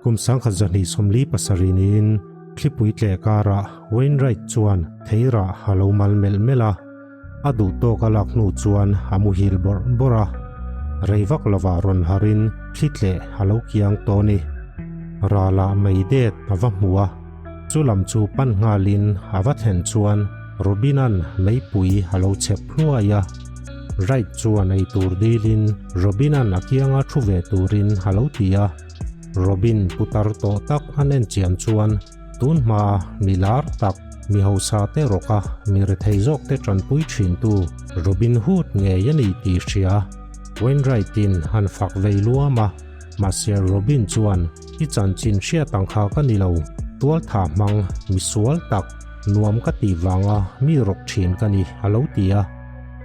Kum 1247 niin thlipui tleh karah Wainwright chuan theirah a lo mal melh melh a, a duh tawk a lak hnu chuan a muhil bawrh bawrh a. Rei vak lovah rawn harin thli tleh a lo kiang tawh a ni. Ralah mei det a va hmu a, chu lam chu pan nghalin a va thlen chuan Robin-a'n meipui a lo chhep hluai a. Wright chuan eitur dilin Robin-a'n a kianga thu ve turin a lo ti a. Robin putar tawh tak an en chian chuan tun hmaa mi lar tak, mi hausa te rawka mi rethei zawk te tanpui thintu Robin Hood ngei a ni tih hria. Wainwright-in han fak vei luam a, mahse Robin chuan I chanchin hriat ang kha ka ni lo, tualtha hmang, mi sual tak, nuam ka tih vanga mi rawk thin ka ni a lo ti a,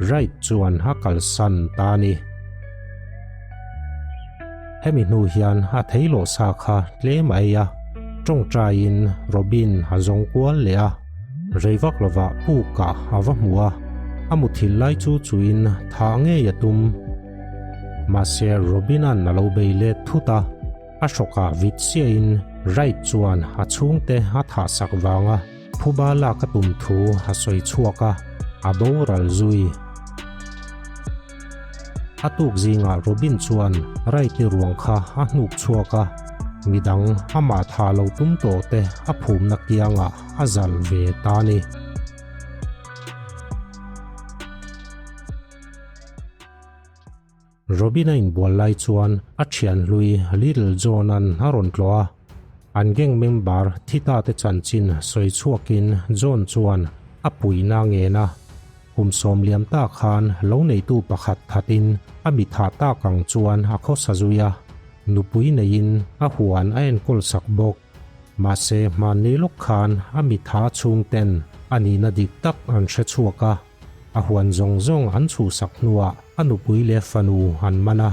Wright chuan a kalsan ta a ni. Hemi hnu hian a thei lawh sa kha tlem a ei a, tawngtaiin Robin a zawng kual leh a, rei vak lovah pukah a va hmu a, a muthilh lai chu chuin thah ngei a tum. Mahse Robin-a'n a lo bei let thut a, a hrawkah vit chiahin Wright chuan a chhungte a thah sak vanga phuba lak a tum thu a sawi chhuak a, a boral zui. A tuk zingah Robin chuan Wright-i ruang kha a hnuk chhuak a, midang amah thah lo tum tawh te a phumna kiangah a zal ve ta a ni. Robin a inbual lai chuan a thian hlui Little John-a'n a rawn tlawh a, an gang member thi ta te chanchin sawi chhuakin John chuan a puihna a ngen a. Kum sawmliam ta khan lo neitu pakhat thatin a mi thah tak ang chuan a khawsa zui a, nupui neiin a huan a enkawl sak bawk. Mahse hmanni lawk khan a mi tha chhungten a nihna dik tak an hre chhuak a, a huan zawng zawng an chhuhsak hnuah a nupui leh fanu an man a,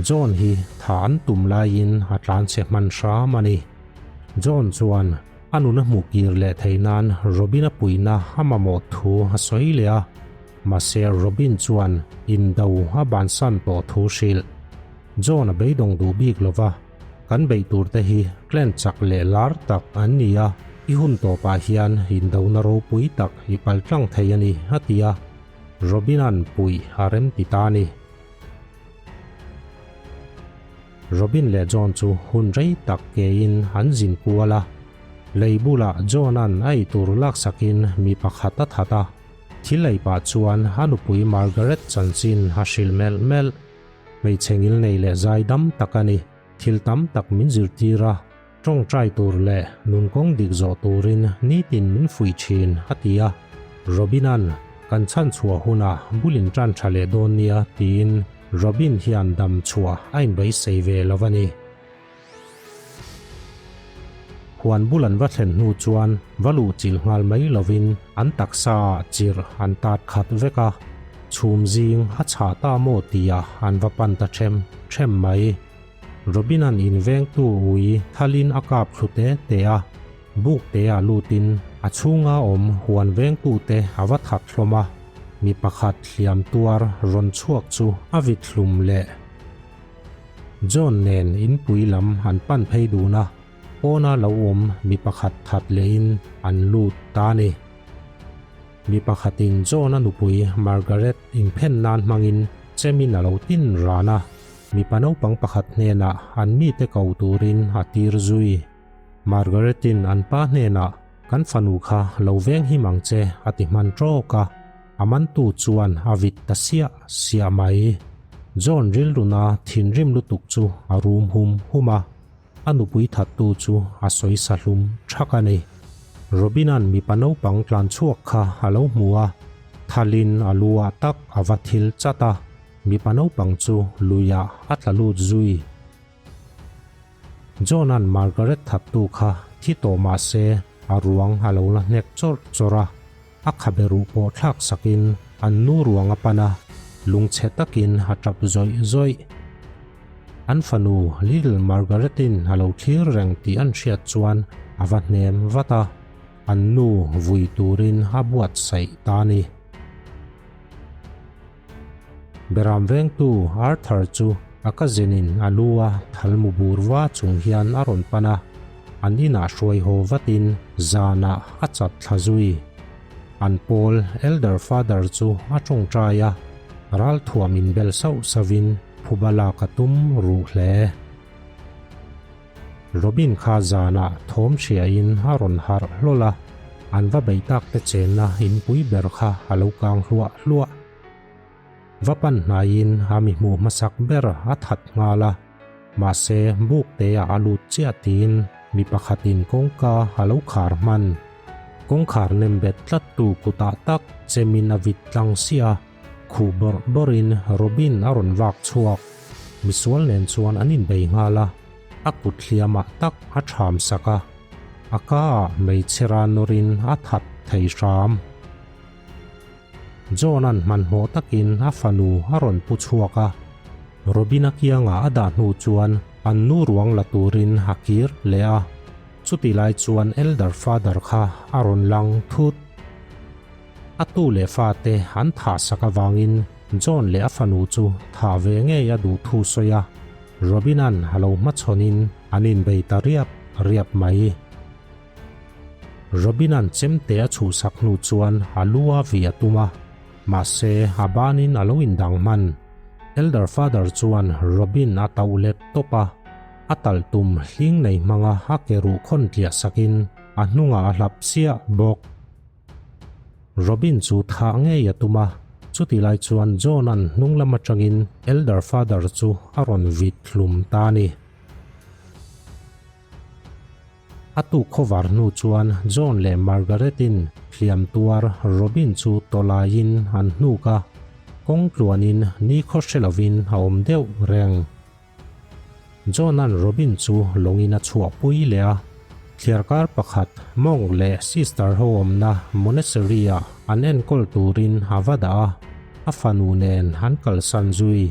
John hi tha an tum laiin a tlanchhe hman hram a ni. John chuan A nuna hmuh kir leh theih nan Robin-a puihna a mamawh thu a sawi leh a, mahse Robin chuan indo a bansan tawh thu hrilh. John a beidawng duh bik lo va, Kan beih tur te hi clan chak leh lar tak an ni a, i hun tawpah hian indona ropui tak i paltlang thei a ni, a ti a, Robin-a'n puih a remti ta a ni. Robin leh John chu hun rei tak kein an zin kual a. Lei bulah John-a'n a eitur laksakin mi pakhat a that a. Thil ei pah chuan a nupui Margaret chanchin a hrilh melh melh. Hmeichhe ngilnei leh zai dam tak a ni. Thil tam tak min zirtir a, tawngtai tur leh nun kawng dik zawh turin nitin min fuih thin, a ti a. Robin-a'n kan chhanchhuah hunah bul in tan tha leh dawn nia tiin Robin hian dam chhuah a inbeisei ve lo a ni. Huan bul an va thlen hnu chuan va luh chilh nghal mai lovin an taksa ah chirh an tat khat vek a, chhum zing a chhah ta maw tihah an va pan ta them them mai. Robin-a'n invengtu ui thalin a kap thlu te te a, buk te ah lutin a chhunga awm huan vengtute a va that hlawm a, mi pakhat hliam tuar rawn chhuak chu a vit hlum leh. John nen inpui lam an pan phei dun a, pawna lo awm mi pakhat that lehin an lut ta a ni. Mi pakhatin John-a nupui Margaret inphen nan hmangin chemin a lo tin ran a, mipa naupang pakhat hnenah an mite ko turin a tir zui. Margaret-in an pa hnenah, Kan fanu kha lo veng him ang che a ti hman tawk a, a mantu chuan a vit ta siah siah mai. John rilruna thinrim lutuk chu a rum hum hum a, a nupui thattu chu a sawi sa hlum thak a ni. Robin-a'n mipa naupang tlan chhuak kha a lo hmu a, thalin a lu ah tak a va thil chat a, mipa naupang chu luiah a tla lut zui. John-a'n Margaret thattu kha thi tawh mah se a ruang a lo la hnek chawrh chawrh a, a khabe ruh pawh thlak sakin an nu ruang a pan a, lungchhe takin a tap zawih zawih. An fanu Little Margaret-in a lo thlir reng tih an hriat chuan a va hnem vat a, an nu vui turin a buatsaih ta a ni. Beram vengtu Arthur chu. A cousin in a lu a thal mu bur va chung hian a rawn pan a, an inah hruai haw vatin zanah a chat thla zui. An pawl Elder Father chu a tawngtai a, ralthuam inbel sauh sauhin phuba lak a tum ruh hle. Robin kha zanah thawm hriain a rawn harh hlawl a, an va beih tak te chenna inpui ber kha a lo kang hluah hluah. Va pan hnaiin a mi hmuh hmasak ber a that nghal a, mahse buk teah a lut chiah tiin mi pakhatin kawngka a lo khar hman. Kawngkhar nem bet tlattu kutah tak chemin a vit tlang siah a, khuh bawrh bawrhin Robin a rawn vak chhuak. Misual nen chuan an inbei nghal a, a kut hliamah tak a ṭham sak a, a kaah hmeichhe ra nawrin a that thei hram. John-a'n hmanhmawh takin a fanu a rawn pu chhuak a, Robin-a kiangah a dah hnu chuan an nu ruang la turin a kir leh a, chuti lai chuan Elder Father kha a rawn lang thut. A tu leh fate an thah sak avangin John leh a fanu chu thah ve ngei a duh thu sawi a, Robin-a'n a lo hmachhawnin an inbei ta riap riap mai. Robin-a'n chemte a chhuhsak hnu chuan a lu a vi a tum a, mahse a banin a lo indang hman. Elder Father chuan Robin a tauh let tawp a, a talh tum hling nei hmanga a ke ruh khawn tliah sakin a hnungah a hlap chiah bawk. Robin chu thah ngei a tum a, chuti lai chuan John-a'n hnung lam atangin Elder Father chu a rawn vit hlum ta a ni. A tuk khawvar hnu chuan John leh Margaret-in hliam tuar Robin chu tawlaiin an hnuk a, kawng tluanin ni khaw hre lovin a awm deuh reng. John-a'n Robin chu lawngin a chhuahpui leh a, thliarkar pakhat monk leh sister ho awmna monastery-ah an enkawl turin a va dah a, a fanu nen an kalsan zui.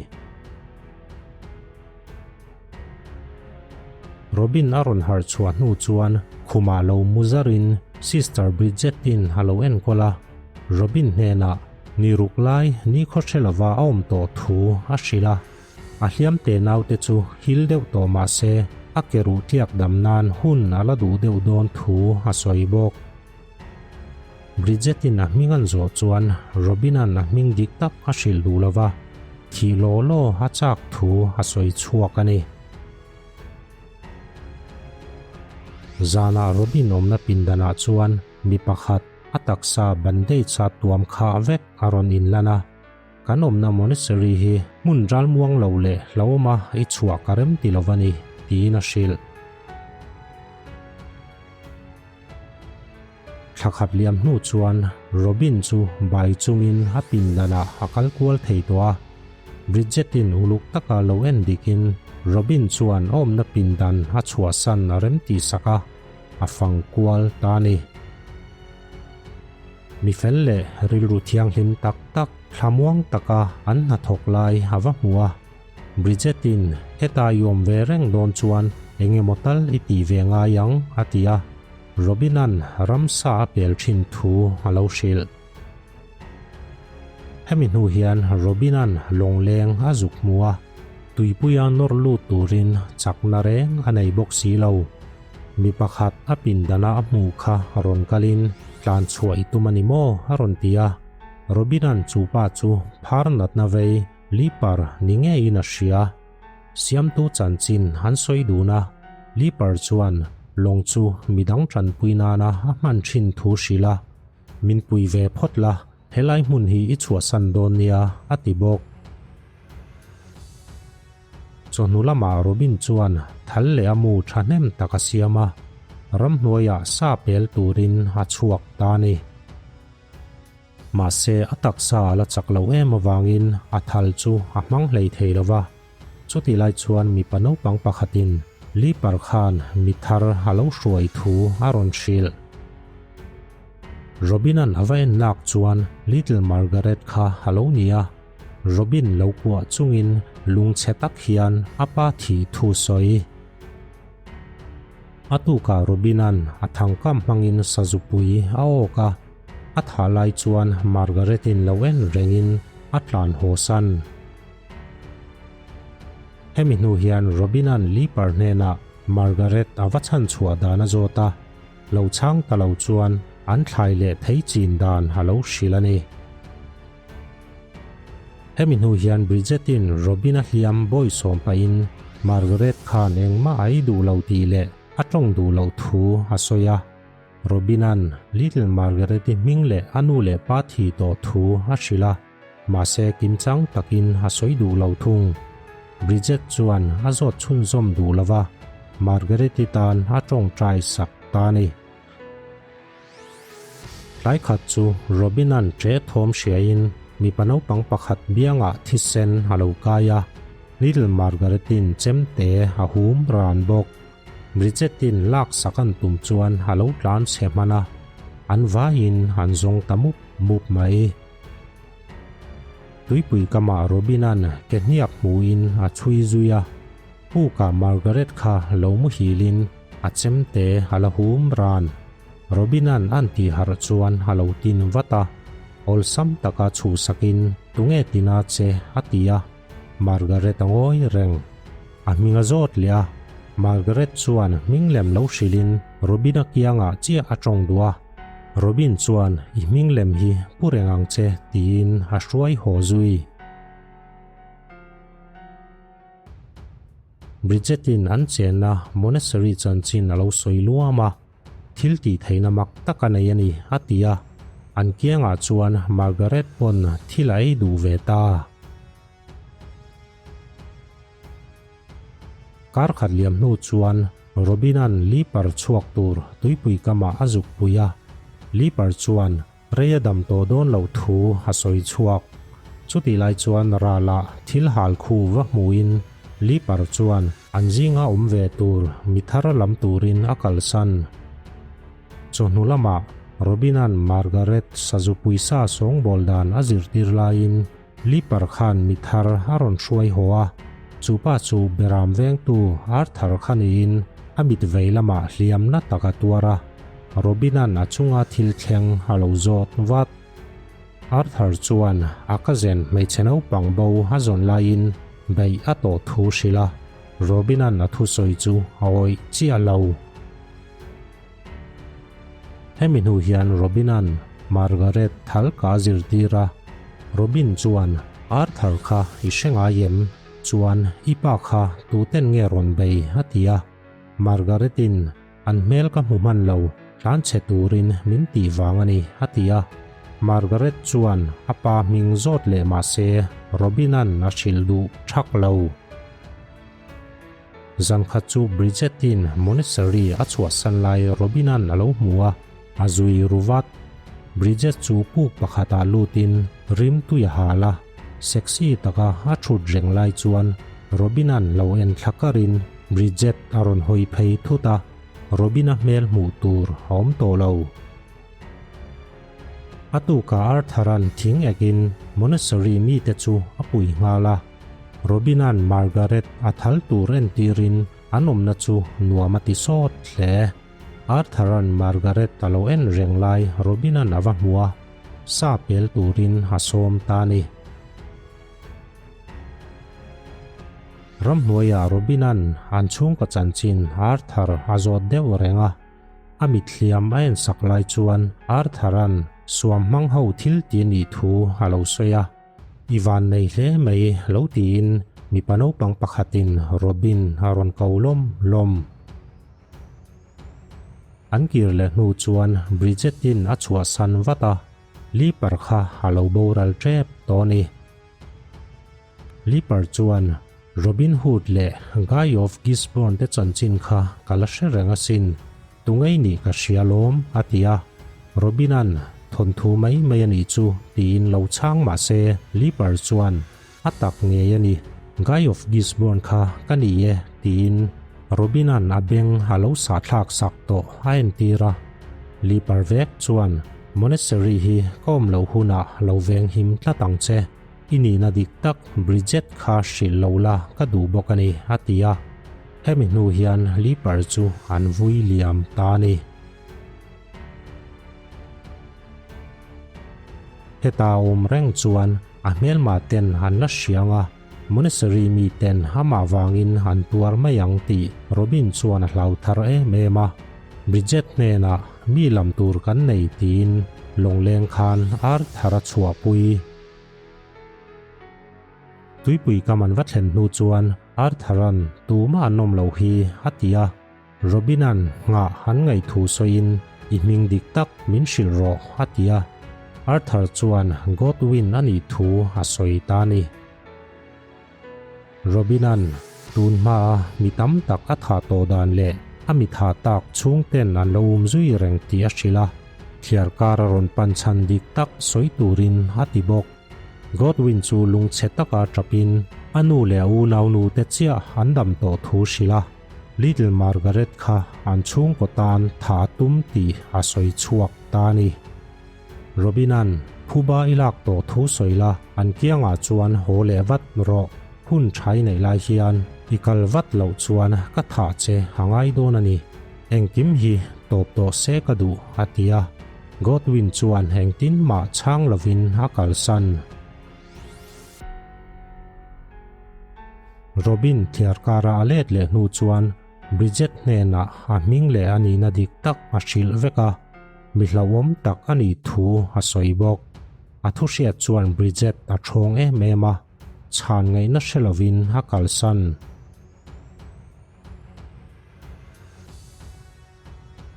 Robin a rawn harh chhuah hnu chuan khumah lo mu zarin Sister Bridget-in a lo enkawl a, Robin hnenah ni ruk lai ni khaw hre lova a awm tawh thu a hrilh a. A hliam te naute chu hil deuh tawh mah se a ke ruh tliak dam nan hun a la duh deuh dawn thu a sawi bawk. Bridget-in a hming an zawh chuan Robin-a'n a hming dik tak a hrilh duh lo va, thih law law a chak thu a sawi chhuak a ni. Zanah Robin awmna pindanah chuan mi pakhat a taksa bandage a tuam khah vek a rawn inlan a, Kan awmna monastery hi hmun ralmuang lo leh hlauhawma i chhuah ka rem ti lo va ni, tiin a hrilh. Thla khat liam hnu chuan Robin chu bai chungin a pindanah a kal kual thei tawh a. Bridget-in uluk taka lo en dikin Robin chuan a awmna pindan a chhuahsan a rem tih sak a, a fang kual ta a ni. Mi fel leh rilru thianghlim tak tak thlamuang taka an hnathawk lai a va hmu a. Bridget-in heta i awm ve reng dawn chuan eng emaw tal i tih ve ngai ang a ti a, Robin-a'n ramsa a pel thin thu a lo hrilh. Hemi hnu hian Robin-a'n lawngleng a zuk hmu a, tuipuia nawr lut turin chakna reng a nei bawk si lo. Mi pakhat a pindana a hmuh kha rawn kalin tlan chhuah i tum a ni maw? a rawn ti a, Robin-a'n chu pa chu phar natna vei Leaper ni ngeiin a hria. Siamtu chanchin an sawi dun a, Leaper chuan lawng chu midang tanpui nana a hman thin thu hrilh a, Min pui ve phawt la, helai hmun hi i chhuahsan dawn nia, a ti bawk. Chawhnu lamah Robin chuan thal leh a mu thahnem tak a siam a, ramhnuaiah sa pel turin a chhuak ta a ni. Mahse, a taksa a la chak loh em avangin a thal chu a hmang hlei thei lo va. Chutih lai chuan mipa naupang pakhatin Leaper khan mi thar a lo hruai thu a rawn hrilh. Robin-a'n a va en lak chuan Little Margaret kha a lo ni a. Robin lo kuah chungin lungchhe tak hian a pa thih thu sawi. A tukah Robin-a'n a thangkam hmangin sazupui a awk a, a thah lai chuan Margaret-in lo en rengin a tlan haw san. Hemi hnu hian Robin-a'n Leaper hnenah Margaret a va chhan chhuah dan a zawt a, lo chhang ta lo chuan an thlai leh thei chin dan a lo hrilh a ni. Hemi hnu hian Bridget-in Robin-a hliam bawisawm pahin Margaret khan engmah a ei duh lo tih leh a tawng duh loh thu a sawi a. Robin-a'n Little Margaret-i hming leh a nu leh pa thi tawh thu a hrilh a, mahse kimchang takin a sawi duh lo thung. Bridget chuan a zawt chhunzawm duh lo va, Margaret-i tan a tawngtai sak ta a ni. Tlai khat chu Robin-a'n ṭe thawm hriain mipa naupang pakhat biangah thisen a lo kai a, Little Margaret-i'n chemte a hum ran bawk. Bridget-i'n lak sak an tum chuan a lo tlan chhe hman a, an vaiin an zawng ta mup mup mai. Tuipui kamah Robin-a'n ke hniak hmuhin a chhui zui a, pukah Margaret kha lo muhilin a chemte a la hum ran. Robin-a'n an tih harh chuan a lo tin vat a, awlsam taka chhuhsakin tunge tina che a ti a, Margaret a ngawi reng. A hming a zawt leh a, Margaret chuan hming lem lo hrilhin Robin-a kiangah chiah a tawng duh a, Robin chuan i hming lem hi pu reng ang che tiin a hruai haw zui. Bridget-in an chenna monastery chanchin a lo sawi luam a, thil tih theihna mak tak a nei a ni, a ti a. An kiangah chuan Margaret pawn thil a ei duh ve ta. Kar khat liam hnu chuan Robin-a'n Leaper chhuak tur tuipui kamah a zuk pui a, Leaper chuan Rei a dam tawh dawn loh thu a sawi chhuak. Chutih lai chuan Rala thil hal khu va hmuhin Leaper chuan an zinga awm ve tur mi thar lam turin a kalsan. Chawhnu lamah Robin-a'n Margaret sazu puisa sawngbawl dan a zirtir laiin Leaper khan mi thar a rawn hruai haw a, chu pa chu beram vengtu Arthur kha niin a mit vei lamah hliamna tak a tuar a. Robin-a'n a chunga thil thleng a lo zawt vat. Arthur chuan a cousin hmeichhe naupang bo a zawn laiin beih a tawh thu hrilh a, Robin-a'n a thusawi chu a awih chiah lo. Hemi hnu hian Robin-a'n Margaret thal ka zirtir a, Robin chuan Arthur kha i hre ngai em? Chuan i pa kha tuten nge rawn bei? a ti a, Margaret-in An hmel ka hmu hman lo, tlanchhe turin min tih vang a ni, a ti a. Margaret chuan a pa hming zawt leh mah se Robin-a'n a hrilh duh thak lo. Zankhat chu Bridget-i'n monastery a chhuahsan lai Robin-a'n a lo hmu a, a zui ru vat. Bridget chu puk pakhatah lutin rim tui a hal a, sexy taka a thut reng lai chuan Robin-a'n lo en thla karin Bridget a rawn hawi phei thut a, Robin-a hmel hmuh tur a awm tawh lo. A tukah Arthur-a'n thing ekin monastery mite chu a pui nghal a, Robin-a'n Margaret a thal tur entirin an awmna chu nuam a ti sawt hle. Arthur-a'n Margaret a lo en reng lai Robin-a'n a va hmu a, sa pel turin a sawm ta a ni. Ramhnuaiah Robin-a'n an chhungkaw chanchin Arthur a zawt deuh reng a, a mithliam a ensak lai chuan Arthur-a'n suam hmang ho thil ti a nih thu a lo sawi a, I van nei hle mai lo tiin mipa naupang pakhatin Robin a rawn ko lawm lawm. An kir leh hnu chuan Bridget-in a chhuahsan vat a, Leaper kha a lo boral tep tawh a ni. Leaper chuan Robin Hood leh Guy of Gisborne te chanchin kha ka la hre reng asin, tungei nih ka hria lawm, a ti a. Robin-a'n thawnthu mai mai a nih chu tiin lo chhang mah se Leaper chuan a tak ngei a ni, Guy of Gisborne kha ka ni e tiin Robin-a'n a beng a lo sahthlak sak tawh a entir a. Leaper vek chuan Monastery hi ka awm loh hunah lo veng him tlat ang che. I nihna dik tak Bridget kha hrilh lo la ka duh bawk a ni, a ti a. Hemi hnu hian Leaper chu an vui liam ta a ni. Heta awm reng chuan a hmelma ten an la hriang a. Monastery miten amah vangin an tuar mai ang tih Robin chuan a hlau thar em em a. Bridget hnenah mi lam tur kan nei tiin lawngleng khan Arthur a chhuahpui. Tuipui kam an va thlen hnu chuan Arthur-a'n tumah an awm loh hi a ti a. Robin-a'n nghah an ngaih thu sawiin i hming dik tak min hrilh rawh a ti a. Arthur chuan Godwin a nih thu a sawi ta a ni. Robin-a'n tun hmaa mi tam tak a thah tawh dan leh a mi thah tak chhungten an lo um zui reng tih a hrilh a, thliar kar a rawn pan chhan dik tak sawi turin a ti bawk. Godwin chu lungchhe taka tapin a nu leh a unaunu te chiah an dam tawh thu hrilh a, Little Margaret kha an chhungkaw tan tha a tum tih a sawi chhuak ta a ni. Robin-a'n phuba i lak tawh thu sawi la, an kiangah chuan haw leh vat rawh. Hun thai neih lai hian i kal vat loh chuan ka thah che a ngai dawn a ni. Engkim hi tawp tawh se ka duh, a ti a. Godwin chuan engtin mah chhang lovin a kalsan. Robin thliar kara a let leh hnu chuan Bridget hnenah a hming leh a nihna dik tak a hrilh vek a, mi hlauhawm tak a nih thu a sawi bawk. A thu hriat chuan Bridget a thawng em em a, chhan ngaihna hre lovin a kalsan.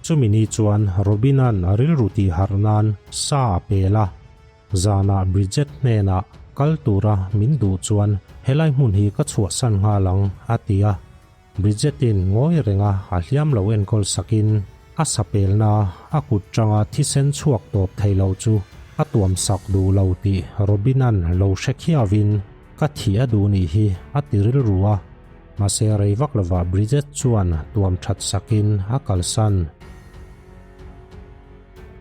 Chumi ni chuan Robin-a'n a rilru tih harh nan sa a pel a, zanah Bridget hnenah kal tura min duh chuan helai hmun hi ka chhuahsan nghal ang a ti a. Bridget-in ngawi renga a hliam lo enkawl sakin a sa pelna a kut tanga thisen chhuak tawp thei lo chu a tuam sak duh lo tih Robin-a'n lo hre khiavin ka thih a duh nih hi a ti rilru a. Mahse rei vak lovah Bridget chuan tuam that sakin a kalsan.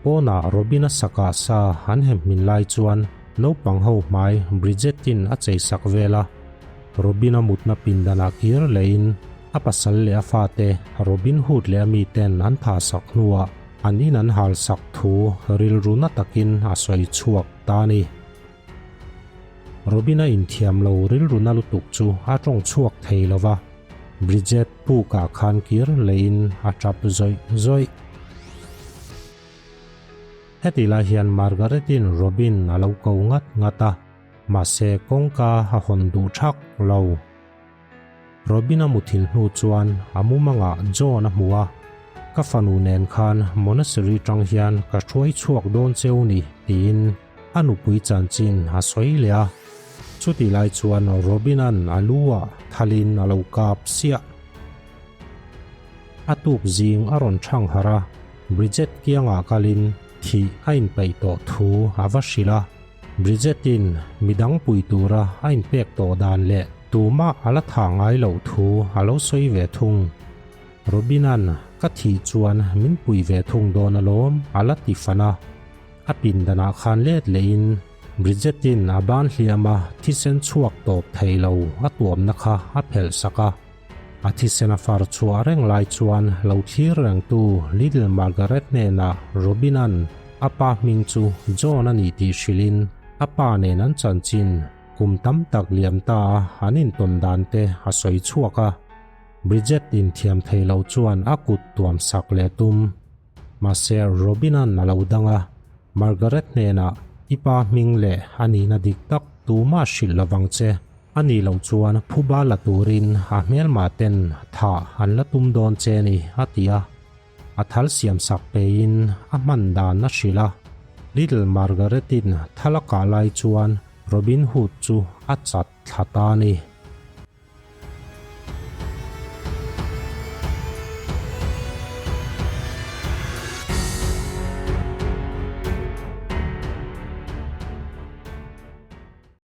Pawnah Robin-a sakah sa an hem hmin lai chuan naupang ho hmai Bridget-in a chei sak vel a. Robin-a mutna pindanah kir lehin a pasal leh a fate Robin Hood leh a miten an thah sak hnuah an in an hal sak thu rilru na takin a sawi chhuak ta a ni. Robin-a inthiam lo rilru na lutuk chu a tawng chhuak thei lo va, Bridget pukah khan kir leiin a tap zawih zawih. Heti lai hian Margaret-in Robin a lo ko ngat ngat a, mahse kawngka a hawn duh thak lo. Robin-a muthilh hnu chuan a mumangah John a hmu a, Ka fanu nen khan monastery tang hian ka hruai chhuak dawn cheu ni tiin a nupui chanchin a sawi leh a. Chutih lai chuan Robin-a'n a lu ah thalin a lo kap siah. A tuk zing a rawn thang harh a, Bridget kiangah kalin thih a inpeih tawh thu a va hrilh a. Bridget-in midang pui tura a inpek tawh dan leh tumah a la tha ngai loh thu a lo sawi ve thung. Robin-a'n ka thih chuan min pui ve thung dawn alawm a la ti fan a. A pindanah khan let lehin Bridget-in a ban hliam a thisen chhuak tawp thei lo a tuamna kha a phelh sak a. A thisen a far chhuah reng lai chuan lo thlir rengtu Little Margaret hnenah Robin-a'n a pa hming chu John a ni tih hrilhin a pa nen an chanchin kum tam tak liam ta a an intawn dan te a sawi chhuak a. Bridget inthiam thei lo chuan a kut tuam sak leh tum. Mahse Robin-a'n a lo dang a, Margaret hnenah i pa hming leh a nihna dik tak tumah hrilh lovang che. A nih loh chuan phuba la turin a hmelmah ten thah an la tum dawn che ni, a ti a. A thal siam sak peiin a hman dan a hrilh a. Little Margaret-in thal a kah lai chuan Robin Hood chu a chat thla ta a ni.